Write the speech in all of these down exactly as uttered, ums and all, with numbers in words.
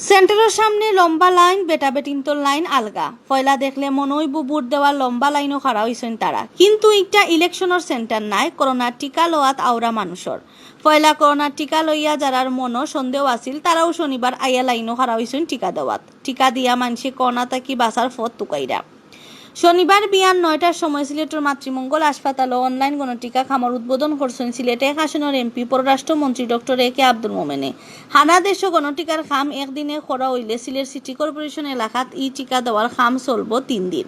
সেন্টারর সামনে লম্বা লাইন, বেটা বেটিন্তর লাইন আলগা। পয়লা দেখলে মনো অইবো ভোট দেওয়ার লম্বা লাইনো খাড়া অইছইন তারা, কিন্তু ইটা ইলেকশনর সেন্টার নায়, করোনার টিকা লওয়াত আওরা মানুষর। পয়লা করোনার টিকা লইয়া যারার মনো সন্দেহ আছিল, তারাও শনিবার আইয়া লাইনো খাড়া অইছইন টিকা দেওয়াত। টিকা দিয়া মানষে করোনা থাকি বাঁচার পথ তুকাইরা। শনিবার বিয়ান নয়টার সময় সিলেটর মাতৃমঙ্গল হাসপাতালো online গণটিকা খামর উদ্বোধন করছইন সিলেট এক আসনর এমপি পররাষ্ট্রমন্ত্রী ডক্টর এ কে আব্দুল মোমেনে। হারা দেশো গণটিকার খাম একদিনে করা অইলে সিলেট সিটি কর্পোরেশন এলাকাত ই টিকা দেওয়ার খাম চলবো তিন দিন।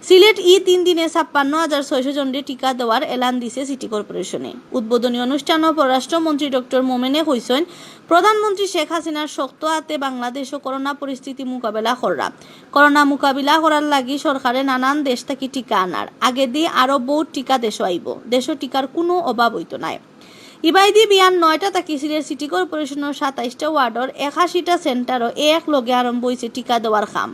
সিলেট ই তিন দিনে ছাপ্পান্ন হাজার ছয়শো জনরে টিকা দেওয়ার এলান দিছে সিটি কর্পোরেশনে। উদ্বোধনী অনুষ্ঠানো পররাষ্ট্রমন্ত্রী ডক্টর মোমেনে কইছইন, প্রধানমন্ত্রী শেখ হাসিনার শক্ত আতে বাংলাদেশো করোনা পরিস্থিতি মোকাবেলা কররা। করোনা মোকাবিলা করার লাগি সরকারে নানান দেশ থাকি টিকা আনার। আগেদি আরো বউত টিকা দেশো আইবো। দেশো টিকার কুনু অভাব অইতো নায়। ইবায়দি বিয়ান নয়টা থাকি সিলেট সিটি কর্পোরেশনর সাতাইশটা ওয়ার্ডর একাশিটা সেন্টারো এক লগে আরম্ভ অইছে টিকা দেওয়ার খাম।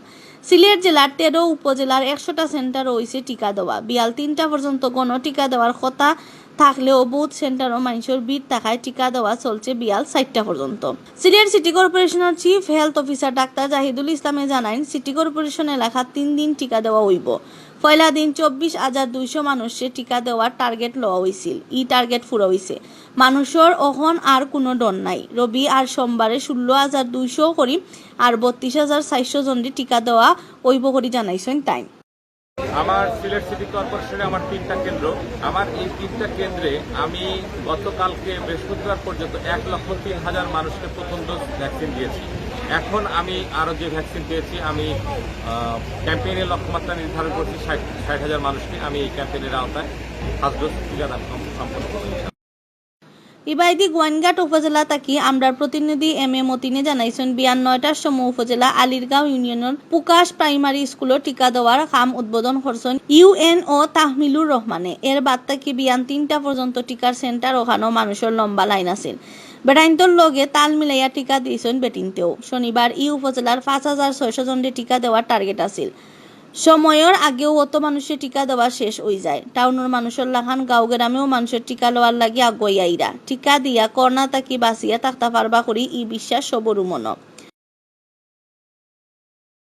সিলেট জেলার তেরো উপজেলার একশোটা সেন্টারো অইছে টিকা দেওয়া। বিয়াল তিনটা পর্যন্ত গণটিকা দেওয়ার কথা থাকলেও বউত সেন্টারো মানষর ভিড় থাকায় টিকা দেওয়া চলছে বিয়াল চাইরটা পর্যন্ত। সিলেট সিটি কর্পোরেশনর chief health officer doctor Zahidul ইসলামে জানাইন, সিটি কর্পোরেশন এলাকাত তিন দিন টিকা দেওয়া অইবো। পয়লা দিন চব্বিশ হাজার দুইশো মানুষরে টিকা দেওয়ার টার্গেট লওয়া অইছিল। ই টার্গেট পুরা অইছে। মানুষর অখন আর কুনু ডর নাই। রবি আর সোমবারে ষোলো হাজার দুইশো করি আর বত্রিশ হাজার চাইরশো জনরে টিকা দেওয়া অইবো করি জানাইছইন তাইন। আমার সিলেট সিটি কর্পোরেশনে আমার তিনটা কেন্দ্র। আমার এই তিনটা কেন্দ্রে আমি গতকালকে বৃহস্পতিবার পর্যন্ত এক লক্ষ তিন হাজার মানুষকে প্রথম ডোজ ভ্যাকসিন দিয়েছি। এখন আমি আরও যে ভ্যাকসিন পেয়েছি, আমি ক্যাম্পেইনের লক্ষ্যমাত্রা নির্ধারণ করছি ষাট ষাট হাজার মানুষকে। আমি এই ক্যাম্পেইনের আওতায় ফার্স্ট ডোজ টিকাদান কম- সম্পন্ন করছি। ইবায়দি গোয়াইনঘাট উপজেলা থাকি আমরার প্রতিনিধি এম এ মতিনে জানাইছইন, বিয়ান নয়টার সময় উপজেলা আলিরগাঁও ইউনিয়নর পুকাশ প্রাইমারি স্কুলো টিকা দেওয়ার খাম উদ্বোধন করছইন ইউএনও তাহমিলুর রহমানে। এর বাদ থাকি বিয়ান তিনটা পর্যন্ত টিকার সেন্টার অখানো মানুষর লম্বা লাইন আছিল। বেটাইন্তর লগে তাল মিলাইয়া টিকা দিছইন বেটিন্তেও। শনিবার ই উপজেলার পাঁচ হাজার ছয়শো জনরে টিকা দেওয়ার টার্গেট আছিল। সময়র আগেও অত মানুষরে টিকা দেওয়া শেষ অইযায়। টাউনর মানুষর লাখান গাঁও গেরামেও মানুষর টিকা লওয়ার লাগি আগুয়াই আইরা। টিকা দিয়া করোনা থাকি বাঁচিয়া থাকতা পারবা করি ই বিশ্বাস সবরউ মনো।